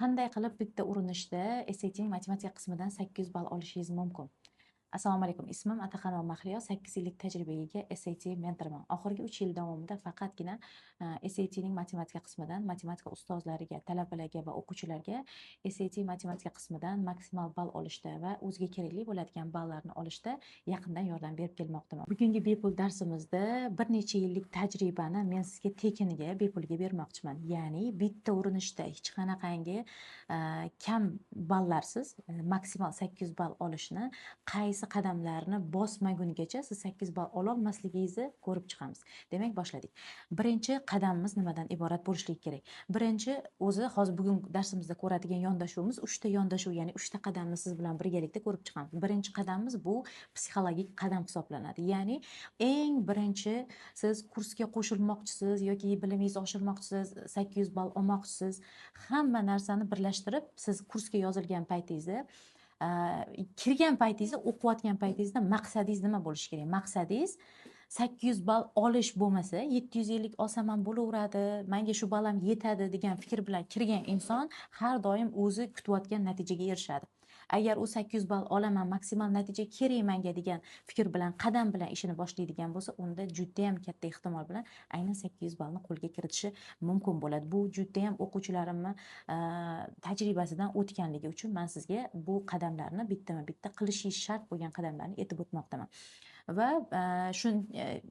Qanday qilib bitta urinishda SAT matematika qismidan 800 ball olishingiz mumkin? Assalomu alaykum. Ismim Ataxanova Mahliyo, 8 yillik tajribaga ega SAT mentorman. Oxirgi 3 yil davomida faqatgina SATning matematika qismidan matematika ustozlariga, talabalarga va o'quvchilarga SAT matematika qismidan maksimal ball olishda va o'ziga kerakli bo'ladigan ballarni olishda yaqindan yordam berib kelmoqdaman. Bugungi bepul darsimizda bir necha yillik tajribani men sizga tekiniga, bepulga bermoqchiman. Ya'ni bitta urinishda hech qanaqangi kam ballarsiz maksimal 800 ball olishni, qaysi qadamlarni bosmagungacha siz 800 ball ololmasligingizni ko'rib chiqamiz. Demak, boshladik. Birinchi qadamimiz nimadan iborat bo'lishligi kerak? Birinchi, o'zi hozir bugun darsimizda ko'radigan yondashuvimiz 3 ta yondashuv, ya'ni 3 ta qadamni siz bilan birgalikda ko'rib chiqamiz. Birinchi qadamimiz bu psixologik qadam hisoblanadi. Ya'ni eng birinchi siz kursga qo'shilmoqchisiz yoki bilimingizni oshirmoqchisiz, 800 ball olmoqchisiz, hamma narsani birlashtirib siz kursga yozilgan paytingizda, kirgan paytingizda, o'qiyotgan paytingizda maqsadingiz nima bo'lishi kerak? Maqsadingiz 800 ball olish bo'lmasa, 750 olsam ham bo'laveradi, menga shu ball ham yetadi degan fikr bilan kirgan inson har doim o'zi kutayotgan natijaga erishadi. Agar u 800 ball olaman, maksimal natija kerak menga degan fikr bilan, qadam bilan ishini boshlaydigan bo'lsa, unda juda ham katta ehtimol bilan aynan 800 ballni qo'lga kiritishi mumkin bo'ladi. Bu juda ham o'quvchilarimni tajribasidan o'tganligi uchun men sizga bu qadamlarni bittama-bitta qilishingiz shart bo'lgan qadamlarni aytib o'tmoqdaman. Va shu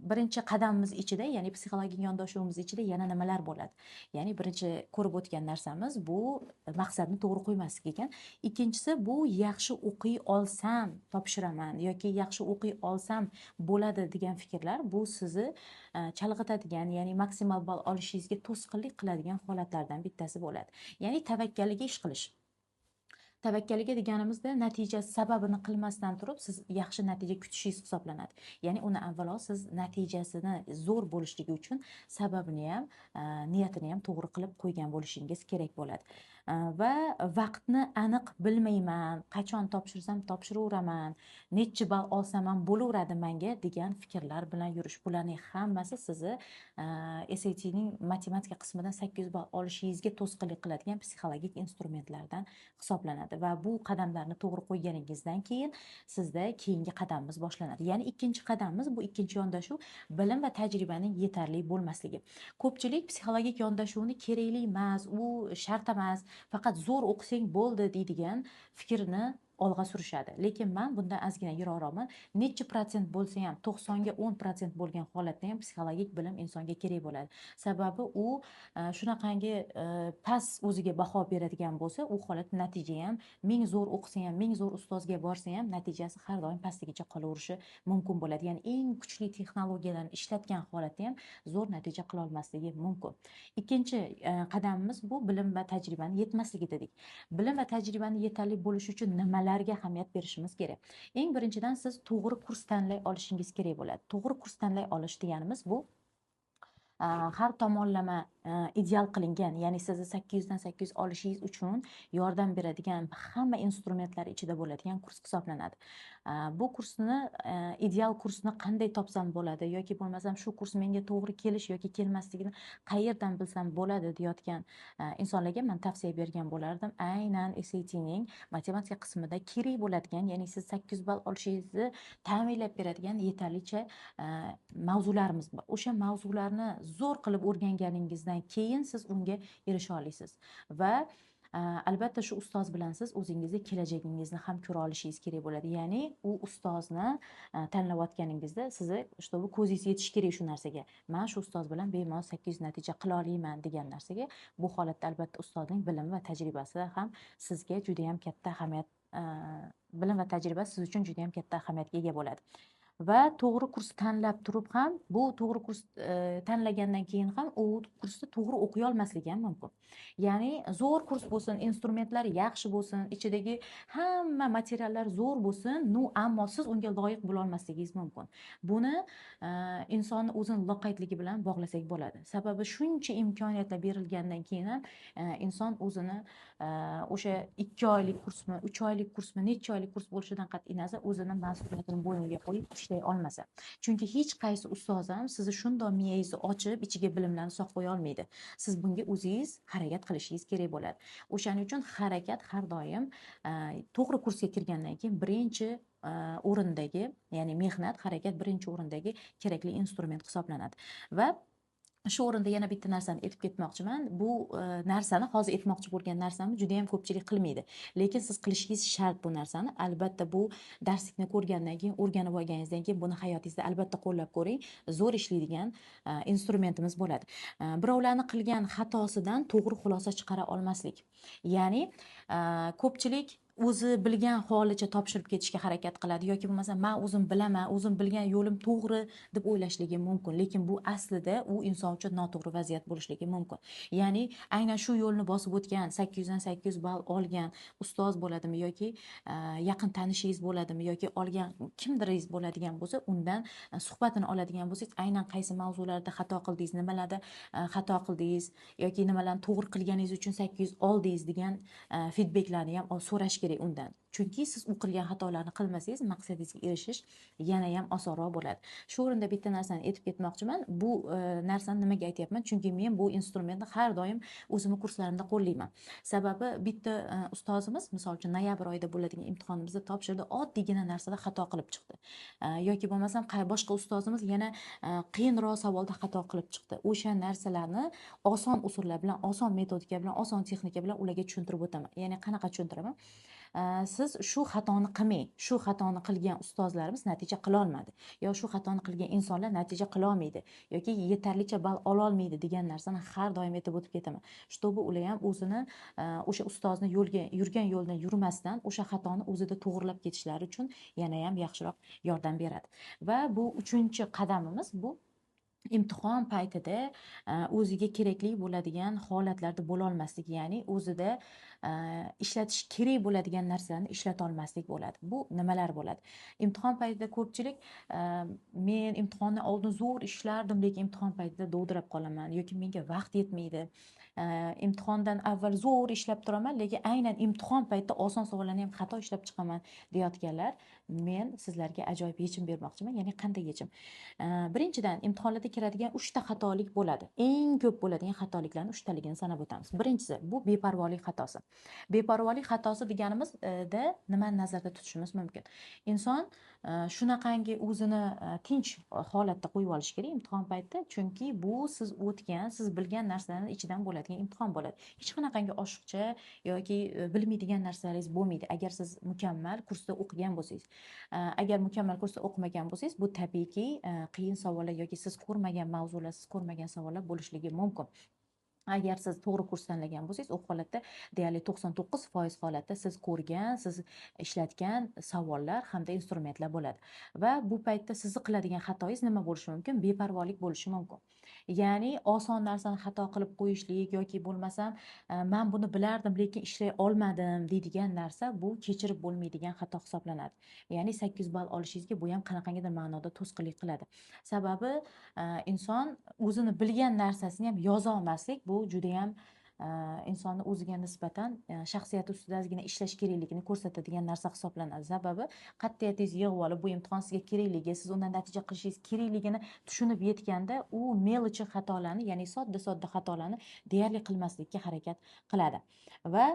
birinchi qadamimiz ichida, ya'ni psixologik yondashuvimiz ichida yana nimalar bo'ladi? Ya'ni birinchi ko'rib o'tgan narsamiz bu maqsadni to'g'ri qo'ymaslik ekan. Ikkinchisi bu yaxshi o'qiy olsam topshiraman yoki yaxshi o'qiy olsam bo'ladi degan fikrlar, bu sizni chalg'itadigan, ya'ni maksimal ball olishingizga to'sqinlik qiladigan holatlardan bittasi bo'ladi. Ya'ni tavakkaliga ish qilish. Tavakkaliga deganimizda natija sababini qilmasdan turib siz yaxshi natija kutishingiz hisoblanadi. Ya'ni uni avvalo siz natijasini zo'r bo'lishligi uchun sababini ham, niyatini ham to'g'ri qilib qo'ygan bo'lishingiz kerak bo'ladi. Va vaqtni aniq bilmayman, qachon topshirsam topshiraveraman, necha ball olsam ham bo'laveradi menga degan fikrlar bilan yurish. Bularning hammasi sizni SATning matematika qismidan 800 ball olishingizga to'sqinlik qiladigan psixologik instrumentlardan hisoblanadi. Va bu qadamlarni to'g'ri qo'yganingizdan keyin sizda keyingi qadamimiz boshlanadi. Ya'ni ikkinchi qadamimiz bu ikkinchi yondashuv bilim va tajribaning yetarli bo'lmasligi. Ko'pchilik psixologik yondashuvni kerakli emas, u shart emas, faqat zo'r o'qisang bo'ldi deydigan fikrni olg'a surishadi. Lekin men bundan ozgina yiroqroqman. Necha protsent bo'lsa ham 90 ga 10% bo'lgan holatda ham psixologik bilim insonga kerak bo'ladi. Sababi u shunaqangi past o'ziga baho beradigan bo'lsa, u holat natija ham ming zo'r o'qisa ham, ming zo'r ustozga borsa ham natijasi har doim pastligicha qolaverishi mumkin bo'ladi. Ya'ni eng kuchli texnologiyalarni ishlatgan holatda ham zo'r natija qila olmasligi mumkin. Ikkinchi qadamimiz bu bilim va tajribani yetmasligi dedik. Bilim va tajribani yetarli bo'lishi uchun nimalar ahamiyat berishimiz kerak? Eng birinchidan siz to'g'ri kurs tanlay olishingiz kerak bo'ladi. To'g'ri kurs tanlay olish deganimiz bu har tomonlama ideal qilingan, ya'ni sizni 800 dan 800 olishingiz uchun yordam beradigan hamma instrumentlar ichida bo'ladigan kurs hisoblanadi. Bu kursni, ideal kursni qanday topsam bo'ladi yoki bo'lmasam shu kurs menga to'g'ri kelish yoki kelmasligini qayerdan bilsam bo'ladi deyotgan insonlarga men tavsiya bergan bo'lardim. Aynan SATning matematika qismida kerak bo'ladigan, ya'ni siz 800 ball olishingizni ta'minlab beradigan yetarlicha mavzularimiz bor. O'sha mavzularni zo'r qilib o'rganganingizdan keyin siz unga erisha olasiz va albatta shu ustoz bilan siz o'zingizni kelajagingizni ham ko'ra olishingiz kerak bo'ladi. Ya'ni u ustozni tanlayotganingizda sizni чтобы ko'zingiz yetishi kerak shu narsaga. Men shu ustoz bilan bemalol 800 natija qila olaman degan narsaga. Bu holatda albatta ustozning bilimi va tajribasi ham sizga juda ham katta ahamiyat, bilim va tajriba siz uchun juda ham katta ahamiyatga ega bo'ladi. Va to'g'ri kurs tanlab turib ham, bu to'g'ri kurs tanlagandan keyin ham u kursni to'g'ri o'qiy olmasligi ham mumkin. Ya'ni zo'r kurs bo'lsin, instrumentlar yaxshi bo'lsin, ichidagi hamma materiallar zo'r bo'lsin, ammo siz unga loyiq bo'la olmasligingiz mumkin. Buni insonni o'zini loqaydligi bilan bog'lasak bo'ladi. Sababi shuncha imkoniyatlar berilgandan keyin ham inson o'zini o'sha 2 oylik kursmi, 3 oylik kursmi, necha oylik kurs bo'lishidan qat'iy nazar o'zini mas'uliyatini bo'yniga qo'yib ishlay olmasa. Chunki hech qaysi ustoz ham sizni shundoq miyangizni ochib, ichiga bilimlarni solib qo'ya olmaydi. Siz bunga o'zingiz harakat qilishingiz kerak bo'ladi. O'shaning uchun harakat har doim to'g'ri kursga kirgandan keyin birinchi o'rindagi, ya'ni mehnat, harakat birinchi o'rindagi kerakli instrument hisoblanadi. Va shu o'rinda yana bitta narsani aytib ketmoqchiman. Bu narsani, hozir aytmoqchi bo'lgan narsamni juda ham ko'pchilik qilmaydi. Lekin siz qilishingiz shart bu narsani. Albatta bu darslikni ko'rgandan keyin, o'rganib olganingizdan keyin buni hayotingizda albatta qo'llab ko'ring. Zo'r ishlaydigan instrumentimiz bo'ladi. Birovlarni qilgan xatosidan to'g'ri xulosa chiqara olmaslik. Ya'ni ko'pchilik o'zi bilgan holicha topshirib ketishga harakat qiladi yoki bo'lmasa men o'zim bilaman, o'zim bilgan yo'lim to'g'ri deb o'ylashligi mumkin. Lekin bu aslida u inson uchun noto'g'ri vaziyat bo'lishligi mumkin. Ya'ni aynan shu yo'lni bosib o'tgan, 800 dan 800 ball olgan ustoz bo'ladimi yoki yaqin tanishingiz bo'ladimi yoki olgan kimdiringiz bo'ladigan bo'lsa, undan suhbatini oladigan bo'lsangiz, aynan qaysi mavzularda xato qildingiz, nimalarda xato qildingiz yoki nimalarni to'g'ri qilganingiz uchun 800 oldingiz degan feedbacklarni ham so'rash kerak undan. Chunki siz u qilgan xatolarni qilmasangiz, maqsadingizga erishish yana ham osonroq bo'ladi. Shu o'rinda bitta narsani aytib ketmoqchiman. Bu narsani nimaga aytyapman? Chunki men bu instrumentni har doim o'zimni kurslarimda qo'llayman. Sababi bitta ustozimiz, misol uchun, noyabr oyida bo'ladigan imtihonimizda topshirdi, oddiygina narsada xato qilib chiqdi. Yoki bo'lmasam boshqa ustozimiz yana qiyinroq savolda xato qilib chiqdi. O'sha narsalarni oson usullar bilan, oson metodika bilan, oson texnika bilan ularga tushuntirib o'taman. Ya'ni qanaqa tushuntiraman? Siz shu xatoni qilmang. Shu xatoni qilgan ustozlarimiz natija qila olmadi. Yo shu xatoni qilgan insonlar natija qila olmaydi yoki yetarlicha ball ola olmaydi degan narsani har doim aytib o'tib ketaman. Shtobi ular ham o'zini o'sha ustozni yo'lga yurgan yo'ldan yurmasdan o'sha xatoni o'zida to'g'rilab ketishlari uchun yana ham yaxshiroq yordam beradi. Va bu uchinchi qadamimiz, bu imtihon paytida o'ziga kerakli bo'ladigan holatlarda bo'la olmaslik, ya'ni o'zida ishlatish kerak bo'ladigan narsani ishlata olmaslik bo'ladi. Bu nimalar bo'ladi? Imtihon paytida ko'pchilik men imtihonni oldin zo'r ishlardim, lekin imtihon paytida dovdirab qolaman yoki menga vaqt yetmaydi. Imtihondan avval zo'r ishlab turaman, lekin aynan imtihon paytida oson savollarni ham xato ishlab chiqaman deyotganlar, men sizlarga ajoyib yechim bermoqchiman. Ya'ni qanday yechim? Birinchidan, imtihonlarda kiradigan 3 ta xatolik bo'ladi. Eng ko'p bo'ladigan xatoliklarning 3 taligini sanab o'tamiz. Birinchisi, bu beparvolik xatosi. Beparvolik xatosi deganimizda nimani nazarda tutishimiz mumkin? Inson shunaqangi o'zini tinch holatda qo'yib olish kerak imtihon paytida, chunki bu siz o'tgan, siz bilgan narsalarning ichidan bo'ladigan imtihon bo'ladi. Hech qanaqangi oshiqcha yoki bilmaydigan narsalaringiz bo'lmaydi agar siz mukammal kursda o'qigan bo'lsangiz. Agar mukammal kursda o'qimagan bo'lsangiz, bu tabiiyki qiyin savollar yoki siz ko'rmagan mavzular, siz ko'rmagan savollar bo'lishligi mumkin. Agar siz to'g'ri kurs tanlagan bo'lsangiz, u holatda deyarli 99% holatda siz ko'rgan, siz ishlatgan savollar hamda instrumentlar bo'ladi. Va bu paytda sizni qiladigan xatoyingiz nima bo'lishi mumkin? Beparvolik bo'lishi mumkin. Ya'ni oson narsani xato qilib qo'yishlik yoki bo'lmasam men buni bilardim, lekin ishlay olmadim deydigan narsa, bu kechirib bo'lmaydigan xato hisoblanadi. Ya'ni 800 ball olishingizga bu ham qanaqangidir ma'noda to'sqinlik qiladi. Sababi inson o'zini bilgan narsasini ham yoza olmaslik, bu juda ham insonni o'ziga nisbatan shaxsiyati ustida ozgina ishlash kerakligini ko'rsatadigan narsa hisoblanadi. Sababi qat'iyatingizni yig'ib olib, bu imtihon sizga kerakligi, siz undan natija qilishingiz kerakligini tushunib yetganda, u melichi xatolarni, ya'ni sodda-sodda xatolarni deyarli qilmaslikka harakat qiladi. Va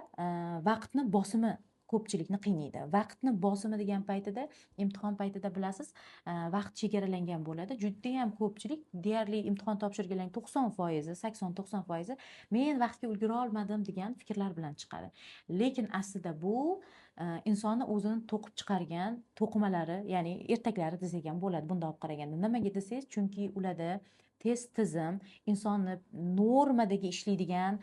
vaqtni bosimi ko'pchilikni qiynaydi. Vaqtni bosimi degan paytida, imtihon paytida bilasiz, vaqt chegaralangan bo'ladi. Juda ham ko'pchilik, deyarli imtihon topshirganlarning 90%, 80-90% men vaqtga ulgura olmadim degan fikrlar bilan chiqadi. Lekin aslida bu insonni o'zini to'qib chiqargan to'qimalari, ya'ni ertaklari desak ham bo'ladi bunday olib qaraganda. Nimaga desangiz, chunki ularda test tizim insonni normadagi ishlaydigan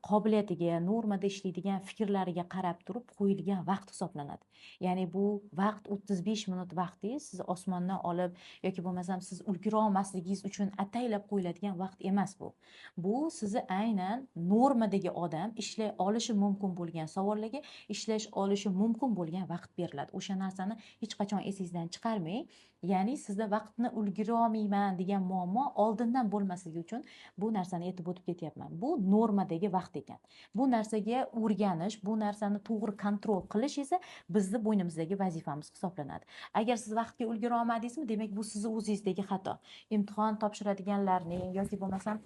qobiliyatiga, normada ishlaydigan fikrlariga qarab turib qo'yilgan vaqt hisoblanadi. Ya'ni bu vaqt 35 minut vaqtingiz siz osmondan olib yoki bo'lmasam siz ulgura olmasligingiz uchun ataylab qo'yiladigan vaqt emas bu. Bu sizni aynan normadagi odam ishlay olishi mumkin bo'lgan savollarga ishlash olishi mumkin bo'lgan vaqt beriladi. O'sha narsani hech qachon esingizdan chiqarmang. Ya'ni sizda vaqtni ulgura olmayman degan muammo oldindan bo'lmasligi uchun bu narsani aytib o'tib ketyapman. Bu normadagi vaqt ekan. Bu narsaga o'rganish, bu narsani to'g'ri kontrol qilish esa bizni bo'ynimizdagi vazifamiz hisoblanadi. Agar siz vaqtga ulgura olmadingizmi, demak bu sizni o'zingizdagi xato. Imtihon topshiradiganlarning yoki bo'lmasam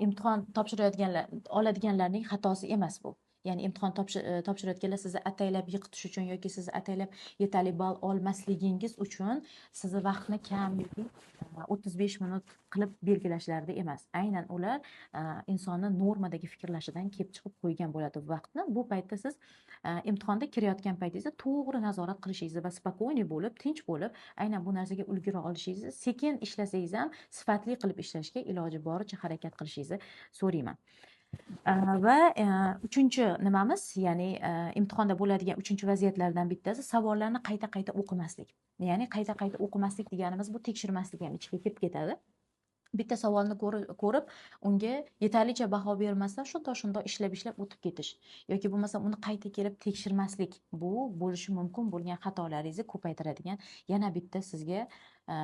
imtihon topshirayotganlar oladiganlarning xatosi emas bu. Ya'ni imtihon topshirayotganlar sizni ataylab yiqitish uchun yoki sizni ataylab yetarli ball olmasligingiz uchun sizni vaqtni kam yoki 35 minut qilib belgilashlarida emas. Aynan ular insonni normadagi fikrlashidan kelib chiqib qo'ygan bo'ladi vaqtni. Bu paytda siz imtihonda kirayotgan paytingizda to'g'ri nazorat qilishingizni va spokойный bo'lib, tinch bo'lib, aynan bu narsaga ulgura olishingizni, sekin ishlasangiz ham sifatli qilib ishlashga iloji boricha harakat qilishingizni so'rayman. Va uchinchi nimamiz, ya'ni imtihonda bo'ladigan uchinchi vaziyatlardan bittasi savollarni qayta-qayta o'qimaslik. Ya'ni qayta-qayta o'qimaslik deganimiz bu tekshirmaslik ham ichiga kirib ketadi. Bitta savolni ko'rib, unga yetarlicha baho bermasdan shundoq ishlab o'tib ketish yoki bo'lmasam uni qayta kelib tekshirmaslik, bu bo'lishi mumkin bo'lgan xatolaringizni ko'paytiradigan yana bitta sizga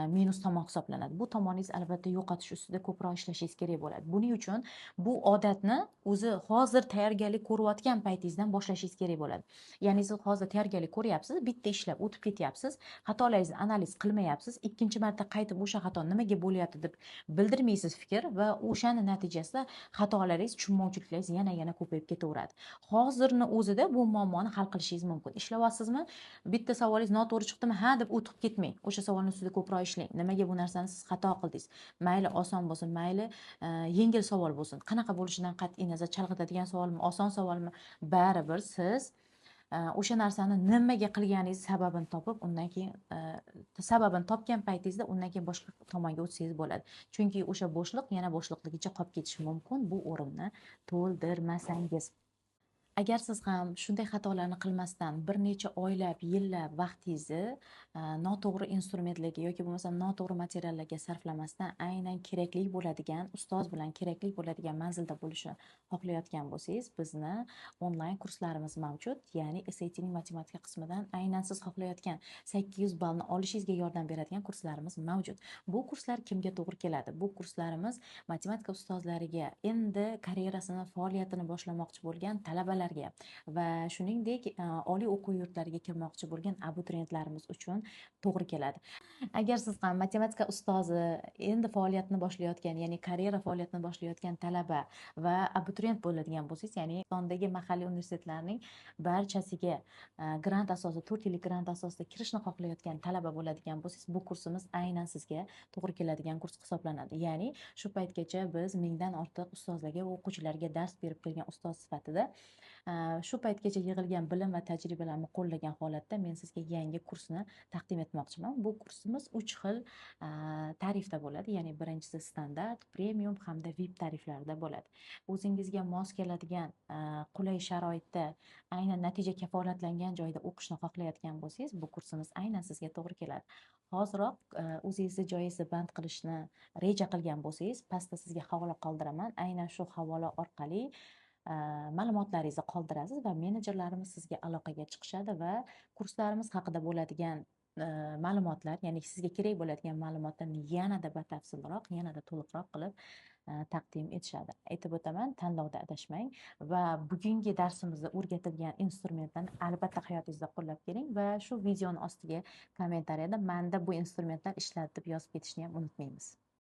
minus tomon hisoblanadi. Bu tomoningiz albatta yo'qotish ustida ko'proq ishlashingiz kerak bo'ladi. Buning uchun bu odatni o'zi hozir tayyorgarlik ko'rayotgan paytingizdan boshlashingiz kerak bo'ladi. Ya'ni siz hozir tayyorgarlik ko'ryapsiz, bitta ishlab o'tib ketyapsiz, xatolaringizni analiz qilmayapsiz, ikkinchi marta qaytib o'sha xato nimaga bo'lyapti deb bildirmaysiz fikr va o'shani natijasida xatolaringiz, tushunmovchiliklaringiz yana ko'payib ketaveradi. Hozirni o'zida bu muammoni hal qilishingiz mumkin. Ishlayapsizmi? Bitta savolingiz noto'g'ri chiqdimi? Ha deb o'tib ketmang. O'sha savolni ustida ko'proq ishlang. Nimaga bu narsani siz xato qildingiz? Mayli oson bo'lsin, mayli yengil savol bo'lsin. Qanaqa bo'lishidan qat'iy nazar, chalg'itadigan savolmi, oson savolmi, baribir siz o'sha narsani nimaga qilganingiz sababini topib, undan keyin sababini topgan paytingizda undan keyin boshqa tomonga o'tsangiz bo'ladi. Chunki o'sha bo'shliq yana bo'shliqligicha qolib ketishi mumkin bu o'rinni to'ldirmasangiz. Agar siz ham shunday xatolarni qilmasdan bir necha oylab, yillab vaqtingizni noto'g'ri instrumentlarga yoki bo'lmasam noto'g'ri materiallarga sarflamasdan aynan kerakli bo'ladigan ustoz bilan kerakli bo'ladigan manzilda bo'lishni xohlayotgan bo'lsangiz, bizni onlayn kurslarimiz mavjud. Ya'ni SATning matematika qismidan aynan siz xohlayotgan 800 ballni olishingizga yordam beradigan kurslarimiz mavjud. Bu kurslar kimga to'g'ri keladi? Bu kurslarimiz matematika ustozlariga, endi karyerasini, faoliyatini boshlamoqchi bo'lgan talabalar va shuningdek oliy o'quv yurtlariga kirmoqchi bo'lgan abituriyentlarimiz uchun to'g'ri keladi. Agar siz ham matematika ustozi, endi faoliyatini boshlayotgan, ya'ni karyera faoliyatini boshlayotgan talaba va abituriyent bo'ladigan bo'lsangiz, ya'ni O'zbekistondagi mahalliy universitetlarning barchasiga grant asosida, 4 yillik grant asosida kirishni xohlayotgan talaba bo'ladigan bo'lsangiz, bu kursimiz aynan sizga to'g'ri keladigan kurs hisoblanadi. Ya'ni shu paytgacha biz 1000 dan ortiq ustozlarga va o'quvchilarga dars berib kelgan ustoz sifatida shu paytgacha yig'ilgan bilim va tajribalarni qo'llagan holatda men sizga yangi kursni taqdim etmoqchiman. Bu kursimiz 3 xil tarifda bo'ladi. Ya'ni birinchisi standart, premium hamda VIP tariflarda bo'ladi. O'zingizga mos keladigan qulay sharoitda, aynan natija kafolatlangan joyda o'qishni xohlayotgan bo'lsangiz, bu kursimiz aynan sizga to'g'ri keladi. Hoziroq o'zingizni joyingizni band qilishni reja qilgan bo'lsangiz, pastda sizga havola qoldiraman. Aynan shu havola orqali ma'lumotlaringizni qoldirasiz va menejerlarimiz sizga aloqaga chiqishadi va kurslarimiz haqida bo'ladigan ma'lumotlar, ya'ni sizga kerak bo'ladigan ma'lumotlarni yanada batafsilroq, yanada to'liqroq qilib taqdim etishadi. Aytib o'taman, tanlovda adashmang va bugungi darsimizda o'rgatilgan instrumentlarni albatta hayotingizda qo'llab keling va shu videoni ostiga kommentariyada menda bu instrumentlar ishladi deb yozib ketishni ham unutmaymiz.